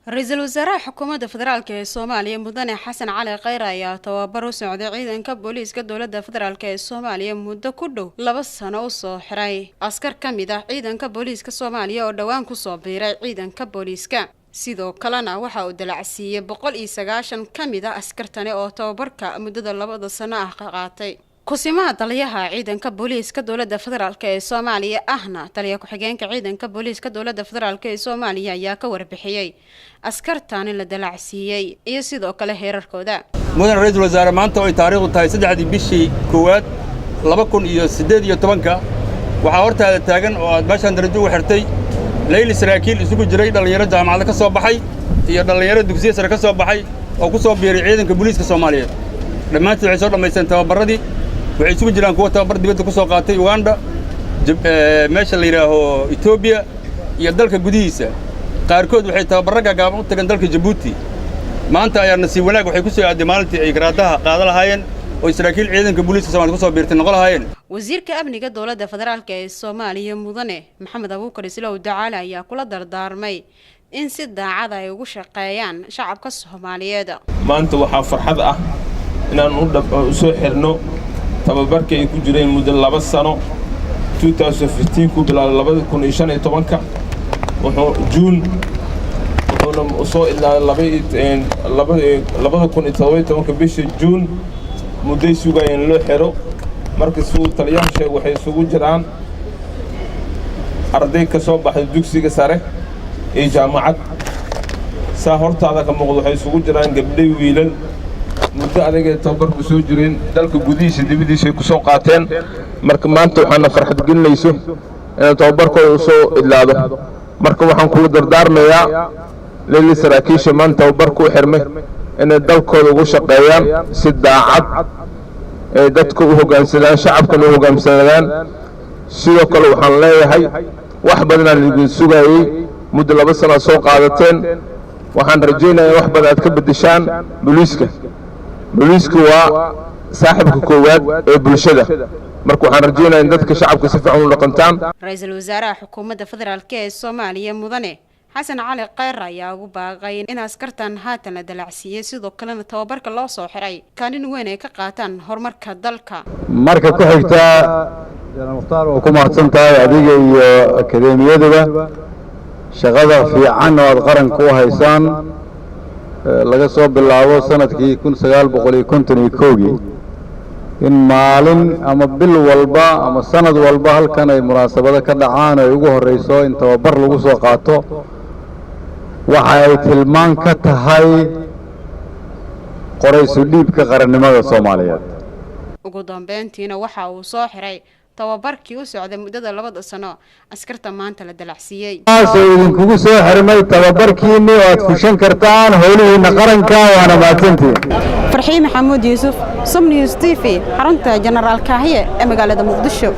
Ra-iisul wasaaraha Xukuumadda Federaalk ee Soomaaliya, Mudane Xasan Cali Kheyre, ayaa tababar u socday ciidanka booliiska dowladda federaalk ee Soomaaliya muddo ku dhow 2 sano usoo xiray askar ka mid ah ciidanka booliiska Soomaaliya oo dhowaan kusoo biiray ciidanka booliiska. Sidoo kalena waxa uu dalacsiiyey 190 ka mid ah askartani oo tababarka muddada 2da sano ah ka qaatay. Kusimaha taliyaha ciidanka booliiska dowladda federaalk ee Soomaaliya, ahna taliya ku-xigeenka ciidanka booliiska dowladda federaalk ee Soomaaliya, ayaa ka warbixiyey askartani la dalacsiiyey iyo sidoo kale heerarkooda. Mudan Ra-iisul Wasaare, maanta oo ay taariikhdu tahay 3dii bishii koowaad 2018-ka, waxaa hortaada taagan oo aad meeshaan darajo ugu xirtay leyli saraakiil isugu jiray dhallinyaro jaamacada ka soo baxay iyo dhallinyaro dugsiya sare ka soo baxay oo ku soo biiray ciidanka booliiska Soomaaliyeed. Dhammaantood waxay soo dhammaysteen tababarradii. Waxay isugu jiraan kuwa tababar dibadda ku soo qaatay, Uganda, meesha la yidhaaho Etoobiya iyo dalka gudihiisa. Qaarkood waxay tababarro gaagaaban u tageen dalka Jabuuti. Maanta ayaa nasiib wanaag waxay ku soo aaday maalintii ay garaadaha qaada lahaayeen oo saraakiil ciidanka booliiska Soomaliya ku soo biirtay noqon lahaayeen. Wasiirka amniga dowladda federaalk ee Soomaaliya, Mudane Maxamed Abuukar Islow Ducaale, ayaa kula dardaarmay in si daacada ay ugu shaqeeyaan shacabka Soomaaliyeed. Maanta waxaa farxad ah inaan u soo xirno tababarkii ay ku jireen muddo 2 sano, ku bilaabay 2015-ka wuxuu Juun, wuxuuna soo ilaalay 2017-ka bisha Juun. Mudday sugayeen loo xiro. Marka siduu taliyaha sheeg, waxay isugu jiraan arday ka soo baxday dugsiga sare iyo jaamacad. Saa hortaada ka muuqda, waxay isugu jiraan gabdhay, wiilal. Muddo adagay tababarku soo jireen, dalka gudihiisa, dibadiisa ay ku soo qaateen. Marka maanta waxaana farxad gelinayso inuu tababarkooda u soo idlaado. Marka waxaan kula dardaarmayaa leyli saraakiisha maanta tababarku u xirmay inay dalkooda ugu shaqeeyaan si daacad, ay dadka u hoggaansadaan, shacabkana u hoggaansadaan. Sidoo kale waxaan leeyahay, wax badanaan idin sugayey. Muddo 2 sanaa soo qaadateen. Waxaan rajaynayaa in wax badan aad ka beddeshaan booliiska. Booliisku waa saaxibka koowaad ee bulshada. Marka waxaan rajaynayaa in dadka shacabka si fiican u dhaqantaan. Ra-iisul wasaaraha Xukuumadda Federaalk ee Soomaaliya, Mudane Xasan Cali Kheyr, ayaa ugu baaqay in askartan haatan la dalacsiiyey, sidoo kalena tababarka loo soo xiray, kaalin weyn ay ka qaataan horumarka dalka. Marka ku xigta, Jenaraal Mukhtaar, waa ku mahadsan tahay adiga iyo akadeemiyaduba shaqada fiican oo aad qaranka u haysaan laga soo bilaabo sanadkii 1951-gii, in maalin ama bil walba ama sanad walba halkan ay munaasabado ka dhacaan, ay ugu horreyso in tababar lagu soo qaato, waxa ay tilmaan ka tahay qoraysu dhiibka qarannimada Soomaaliyeed. Ugu dambeyntiina waxa uu soo xiray tababarkii u socday muddada 2da sano askarta maanta la dalacsiiyey. Taasoo idinkugu soo xirmay tababarkiinni oo aad fushan kartaan howlihiinna qaranka. Waana mahadsantihiin. Farxiin Maxamuud Yuusuf, Som News TV, xarunta Jenaraal Kaahiye ee magaalada Muqdisho.